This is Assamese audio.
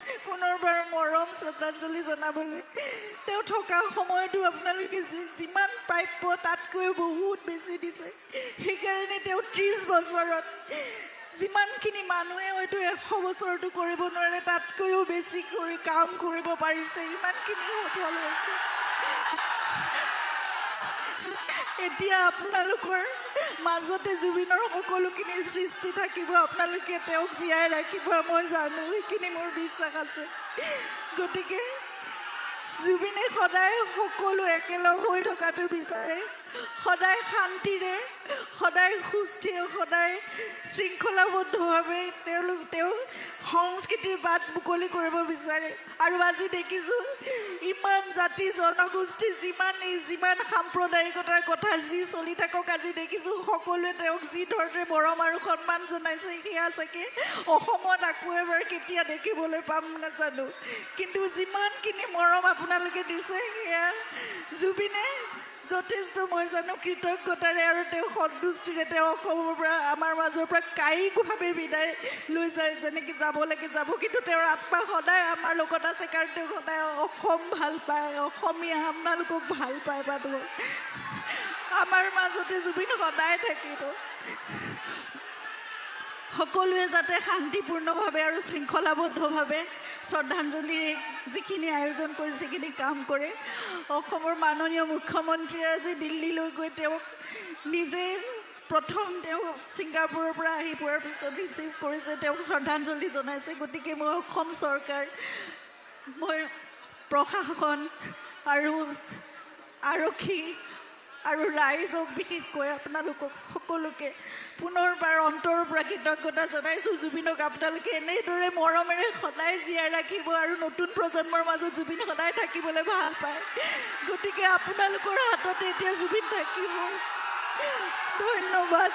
পুনৰবাৰ মৰম শ্ৰদ্ধাঞ্জলি জনাবলৈ। তেওঁ থকা সময়তো আপোনালোকে যিমান প্ৰাপ্য তাতকৈও বহুত বেছি দিছে। সেইকাৰণে তেওঁ 30 বছৰত যিমানখিনি মানুহে হয়তো 100 বছৰতো কৰিব নোৱাৰে, তাতকৈও বেছি কৰি কাম কৰিব পাৰিছে, ইমানখিনি সফল হৈছে। এতিয়া আপোনালোকৰ মাজতে জুবিনৰ সকলোখিনিৰ সৃষ্টি থাকিব, আপোনালোকে তেওঁক জীয়াই ৰাখিব, মই জানো, সেইখিনি মোৰ বিশ্বাস আছে। গতিকে জুবিনে সদায় সকলো একেলগ হৈ থকাটো বিচাৰে, সদায় শান্তিৰে, সদায় সুস্থিৰ, সদায় শৃংখলাবদ্ধভাৱে তেওঁ সংস্কৃতিৰ বাট মুকলি কৰিব বিচাৰে। আৰু আজি দেখিছোঁ ইমান জাতি জনগোষ্ঠী, যিমান সাম্প্ৰদায়িকতাৰ কথা যি চলি থাকক, আজি দেখিছোঁ সকলোৱে তেওঁক যি ধৰণে মৰম আৰু সন্মান জনাইছে, সেয়া চাগে অসমত আকৌ এবাৰ কেতিয়া দেখিবলৈ পাম নাজানো, কিন্তু যিমানখিনি মৰম আপোনালোকে দিছে সেয়া জুবিনে যথেষ্ট, মই জানো, কৃতজ্ঞতাৰে আৰু তেওঁ সন্তুষ্টিৰে তেওঁ অসমৰ পৰা, আমাৰ মাজৰ পৰা কায়িকভাৱে বিদায় লৈ যায়, যেনেকৈ যাব লাগে যাব, কিন্তু তেওঁৰ আত্মা সদায় আমাৰ লগত আছে, কাৰণ তেওঁ সদায় অসম ভাল পায়, অসমীয়া আপোনালোকক ভাল পায়। মানুহ আমাৰ মাজতে জুবিন সদায় থাকিব। সকলোৱে যাতে শান্তিপূৰ্ণভাৱে আৰু শৃংখলাবদ্ধভাৱে শ্ৰদ্ধাঞ্জলি যিখিনি আয়োজন কৰিছে সেইখিনি কাম কৰে। অসমৰ মাননীয় মুখ্যমন্ত্ৰীয়ে আজি দিল্লীলৈ গৈ তেওঁক নিজে প্ৰথম তেওঁ ছিংগাপুৰৰ পৰা আহি পোৱাৰ পিছত ৰিচিভ কৰিছে, তেওঁক শ্ৰদ্ধাঞ্জলি জনাইছে। গতিকে মই অসম চৰকাৰ, মই প্ৰশাসন আৰু আৰক্ষী আৰু ৰাইজক, বিশেষকৈ আপোনালোকক সকলোকে পুনৰবাৰ অন্তৰৰ পৰা কৃতজ্ঞতা জনাইছোঁ। জুবিনক আপোনালোকে এনেদৰে মৰমেৰে সদায় জীয়াই ৰাখিব আৰু নতুন প্ৰজন্মৰ মাজত জুবিন সদায় থাকিবলৈ ভাল পায়, গতিকে আপোনালোকৰ হাততে এতিয়া জুবিন থাকিব। ধন্যবাদ।